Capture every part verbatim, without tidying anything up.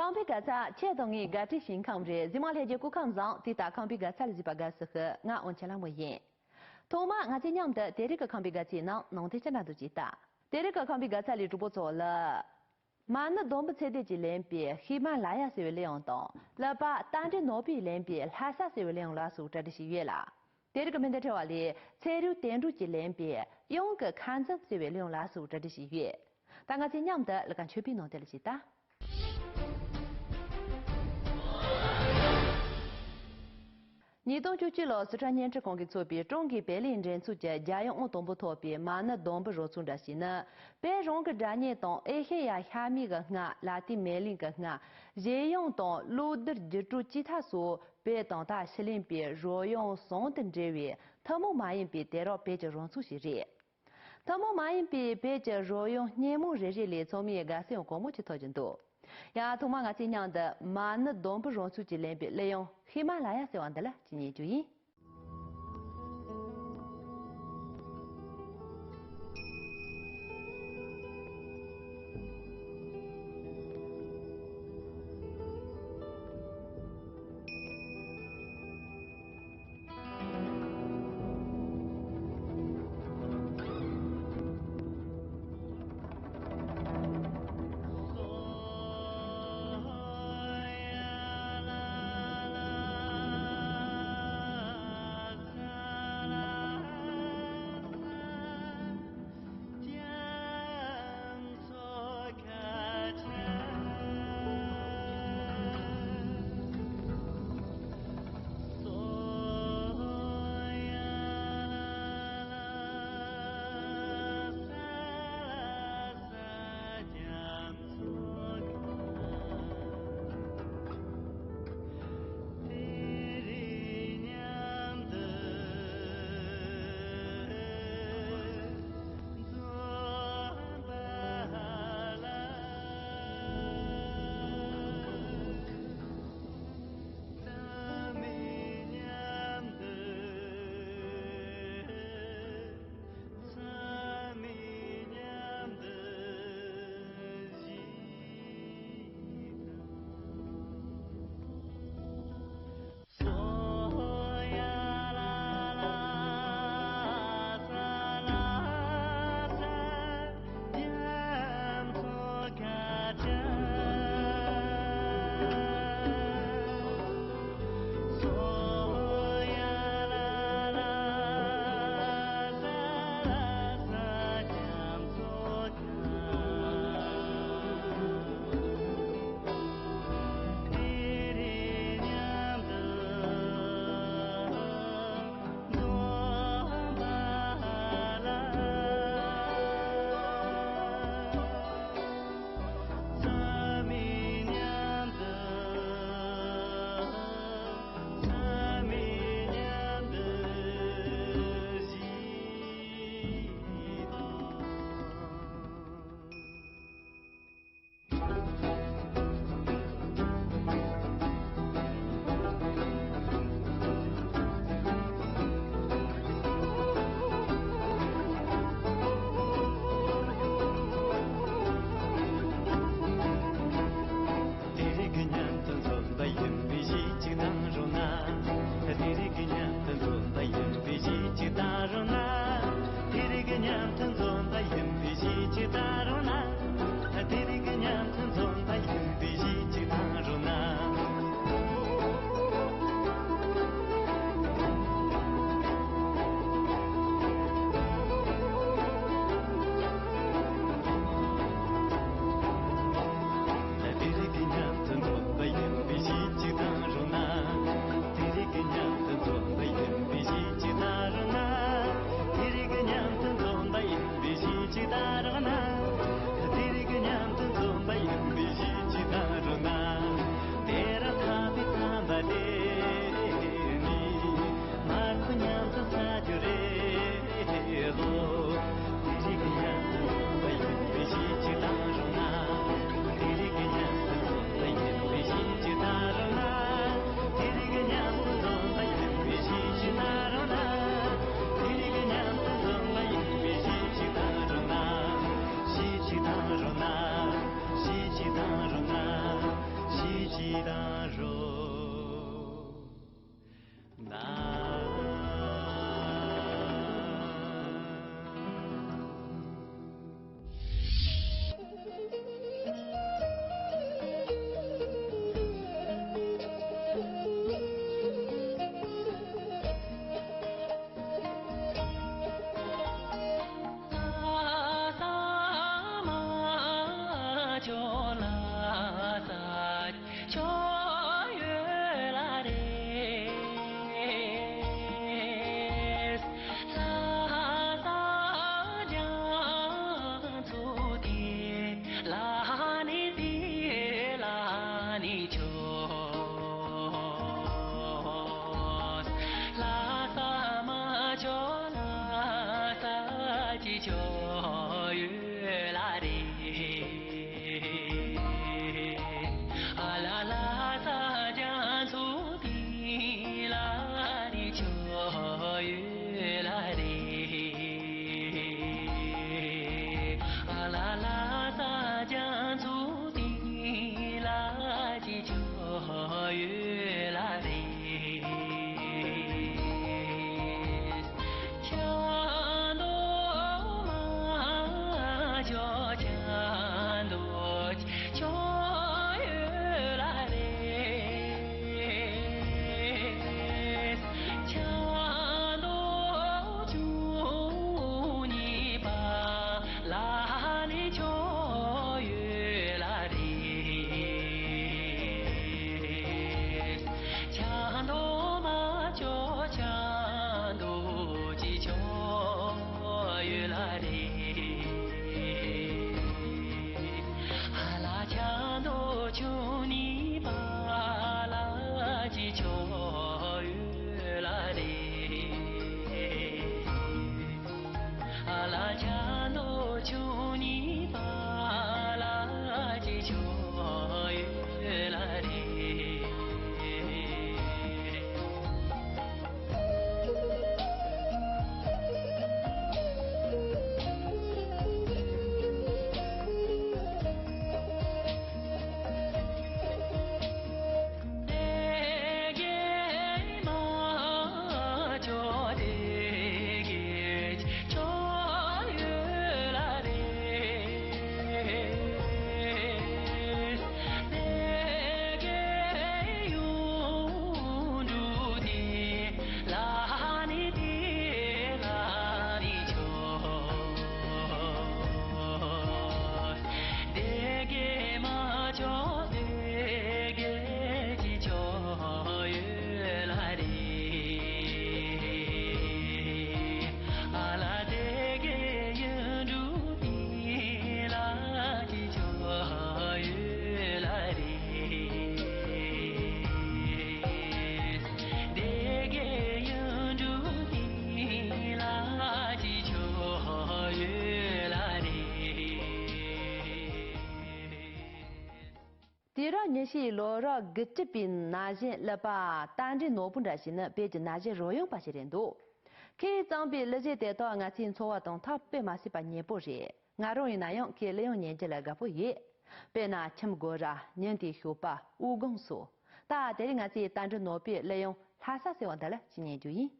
ཁམས་པའི་དགའ་ཚལ་ཁྱེད་དང་ངའི་དགའ་སྤྲོའི་ཞིང་ཁམས་རེད། གཟིགས་མོ་ལྷན་རྒྱས་སྐུ་ཁམས་བཟང་། དེ་ལྟར་ཁམས་པའི་དགའ་ཚལ་ལ་གཟིགས་པ་དགའ་བསུ་ཞུ། ང་དབང་ཆེན་ལྷ་མོ་ཡིན། ཐོག་མར་ང་ཚོས་མཉམ་དུ་དེ་རིང་གི་ཁམས་པའི་དགའ་ཚལ་ནང་ནང་དོན་ཅི་འདྲ་འདུག་ཅེས་ལྟ། དེ་རིང་གི་ཁམས་པའི་དགའ་ཚལ་ལས་གྲོགས་པོ་ཚོ་ལ། མ་ཎི་སྡོང་པོ་ཚེ་འདས་ཀྱིས་ལེན་པའི་ཧི་མ་ལ་ཡ་ཟེར་བའི་གླུ་དབྱངས་དང་། ཀླུ་པ་རྟ་མགྲིན་ནོར་བུས་ལེན་པའི་ལྷ་ས་ཟེར་བའི་གླུ་དབྱངས་ལ་སོགས་གྲ་སྒྲིག་བྱས་ཡོད་ལ། དེ་རིང་གི་མི་འདི་ཕྲེང་བ་ལས་ཚེ་རིང་དོན་གྲུབ་ཀྱིས་ལེན་པའི་གཡང་གི་ཁ་འཛུམ་ཟེར་བའི་གླུ་དབྱངས་ལ་སོགས་གྲ་སྒྲིག་བྱས་ཡོད། ད་ང་ཚོས་མཉམ་དུ་གླུ་གར་མཆོད་པའི་ནང་དེ་ལ་ཅིག་ལྟ། ཉིས་སྟོང་བཅུ་གཅིག་ལོར་སི་ཁྲོན་བརྙན་འཕྲིན་ཁང་གིས་འཚོགས་པའི་ཀྲུང་གོའི་བེ་ལི་འགྲན་ཚོགས་ཀྱི་རྒྱལ་ཡོངས་དང་པོ་ཐོབ་པའི་མ་ཎི་སྡོང་པོ་རོལ་ཚོགས་འདྲ་ཞིག་ནི། བོད་རང་གི་སྒྲ་སྙན་དང་ཨེ་ཤེ་ཡ་ཤར་མའི་གི་སྔགས། ལ་ཏིན་མེ་གླིང་གི་སྔགས། གཞས་དབྱངས་དང་གླུ་བསྡུར་སྒྱུར་སྤྲོད་ཅི་ཐད་སོགས་བོད་དང་དག་ཕྱི་གླིང་པའི་རོལ་དབྱངས་ཟུང་དུ་འབྲེལ་བའི་ཐུན་མོང་མ་ཡིན་པའི་དེང་རབས་བོད་ཀྱི་རོལ་ཚོགས་ཤིག་རེད། ཐུན་མོང་མ་ཡིན་པའི་བོད་ཀྱི་རོལ་དབྱངས་སྙན་མོ་རེ་རེ་ལས་ཚང་མས་དགའ་བསུ་ཡང་གང་མང་ཅིག་ཐོབ་ཀྱི་འདུག། ཡང་ཐོག་མར་ང་ཚོས་མཉམ་དུ་མ་ཎི་སྡོང་པོ་རོལ་ཚོགས་ཀྱིས་ལེན་པའི་གླུ་དབྱངས་ཧི་མ་ལ་ཡ་ཟེར་བ་འདི་ལ་ཅིག་ཉན་རྒྱུ་ཡིན། དུས་རབས་ཉི་ཤུའི་ལོ་རབས་དགུ་བཅུ་པའི་ན་གཞོན་གླུ་པ་རྟ་མགྲིན་ནོར་བུ་འདྲ་ཞིག་ནི་བོད་ཀྱི་ན་གཞོན་རོལ་དབྱངས་པ་ཞིག་རེད་འདུག་ཁོས་བརྩམས་པའི་གླུ་གཞས་དེ་དག་ང་ཚོའི་འཚོ་བ་དང་ཐག་པས་མ་ཆོད་པ་མཉེས་པོ་རེད། ང་རང་ཡིན་ན་ཡང་ཁོའི་གླུ་དབྱངས་ཉན་རྒྱུ་ལ་དགའ་པོ་ཡོད། དཔེར་ན་ཁྱིམ་སྒོ་ར། ཉིན་དེའི་ཞོགས་པ། དབུགས་ལྒང་སོགས། ད་དེ་རིང་ང་ཚོས་རྟ་མགྲིན་ནོར་བུའི་གླུ་དབྱངས་ལྷ་ས་ཟེར་བ་འདི་ལ་ཅིག་ཉན་རྒྱུ་ཡིན།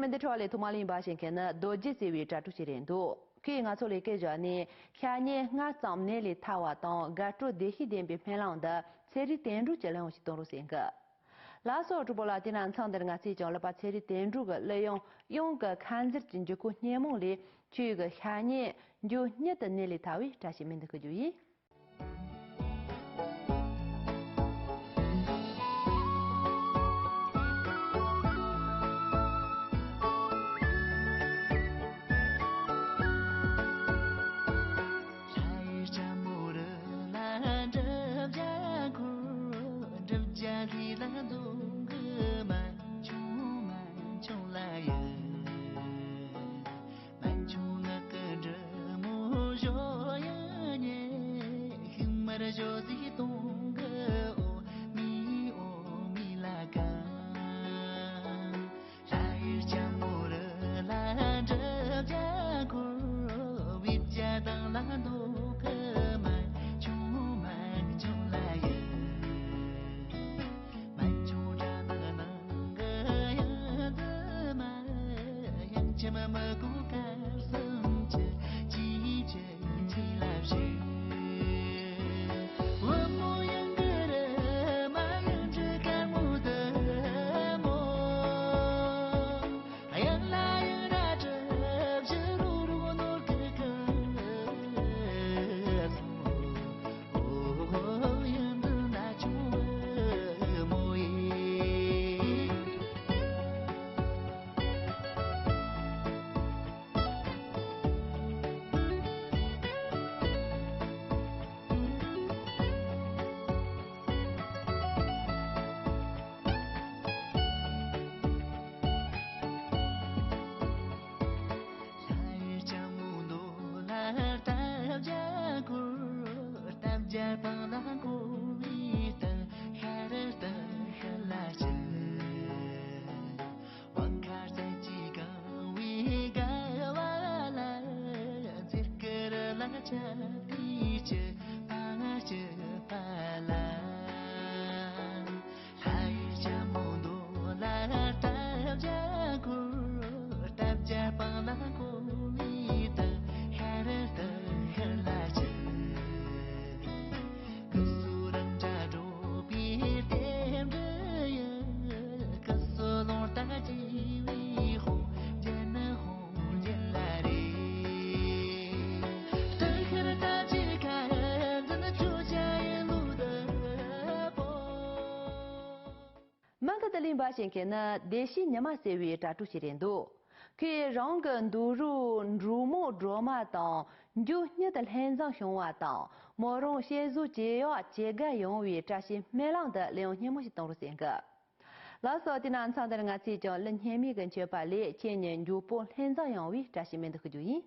མི་འདི་འཕྲོ་ལས་ཐོག་མ་ལ་ཡིན་པ་ཞིག་མཁན་ནི་རྡོ་རྗེ་ཟེར་བའི་དྲ་གྲོགས་ཤིག་རེད་འདུག་ཁོས་ང་ཚོ་ལས་ཀའི་བཞག་ནས་ཤ་ཉེ་སྔ་ཙམ་ནད་ལས་ཐར་བ་དང་དགའ་སྤྲོ་བདེ་སྐྱིད་ལྡན་པའི་སྨོན་ལམ་འདི་ཚེ་རིང་བརྟན་སྒྲོལ་གྱི་གླུ་དབྱངས་ཤིག་གཏོང་རོགས་ཟེར་གི། ལགས་སོ་གྲོགས་པོ་ལགས། དེ་ན་མཚམས་འདིར་ང་ཚོས་ཀྱང་ལགས་པ་ཚེ་རིང་བརྟན་སྒྲོལ་གྱི་གླུ་དབྱངས་དབྱངས་ཀྱི་ཁ་མཛུབ་ཀྱི་འཇུག་སྒོ་སྙན་མོ་ལས་ཁྱོད་ཀྱི་ཤ་ཉེ་མགྱོགས་མྱུར་དུ་ནད་ལས་ཐར་བའི་བཀྲ་ཤིས་སྨོན་འདུན་ཞུ་རྒྱུ་ཡིན། མ་གི་དི་ལིང་བ་ཞིག་མཁན་ནི་བདེ་སྐྱིད་ཉི་མ་ཟེར་བའི་དྲ་གྲོགས་ཤིག་རེད་འདུག་ཁོས་རང་གི་འདུག་རུ་འབྲུག་མོ་སྒྲོལ་མ་དང་མགྱོགས་མྱུར་དུ་ལྷན་འཛོམས་བྱུང་བ་དང་མོ་རང་བཤད་གཟུགས་ཇེ་ཡག་ཇེ་དགའ་ཡོང་བའི་བཀྲ་ཤིས་སྨོན་ལམ་དུ་གླུ་དབྱངས་སྙན་མོ་ཞིག་གཏོང་རོགས་ཟེར་གི། ལགས་སོ། དེ་ན་མཚམས་འདིར་ང་ཚོས་ཀྱང་གླུ་སྙན་མོ་གི་མཆོད་པ་ལས་ཁྱེད་ཉིད་མགྱོགས་པོ་ལྷན་འཛོམས་ཡོང་བའི་བཀྲ་ཤིས་སྨོན་འདུན་ཞུ་རྒྱུ་ཡིན།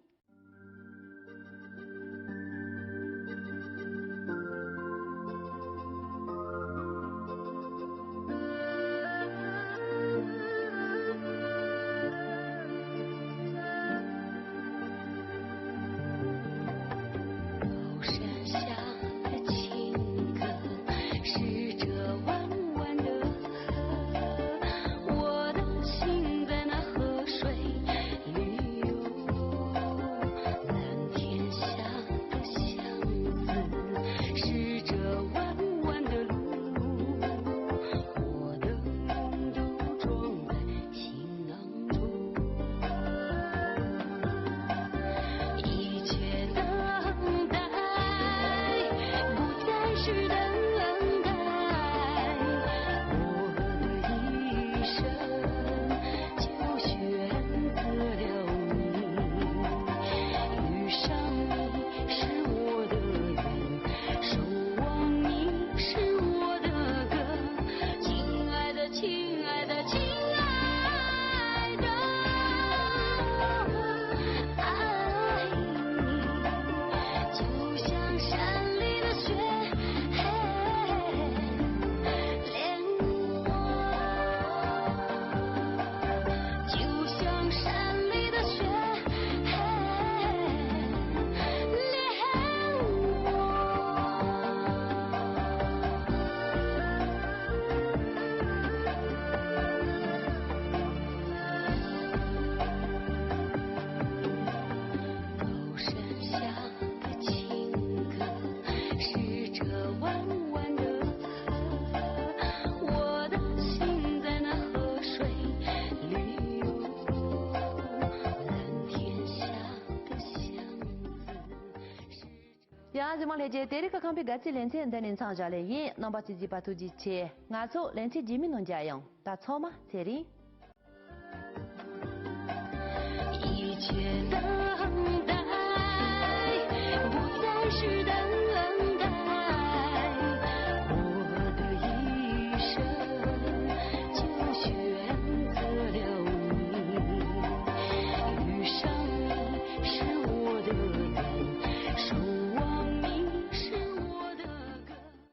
ཡ་གཟིགས་མོ་ལྷན་རྒྱས། དེ་རིང་གི་ཁམས་པའི་དགའ་ཚལ་ལེ་ཚན་འདི་ནས་མཚམས་བཞག་ལེ་ཡིན། རྣམ་པ་ཚོས་གཟིགས་པ་ཐུགས་རྗེ་ཆེ། ང་ཚོ་ལེ་ཚན་རྗེས་མའི་ནང་མཇལ་ཡོང་། ད་ཚང་མ་ཚེ་རིང་།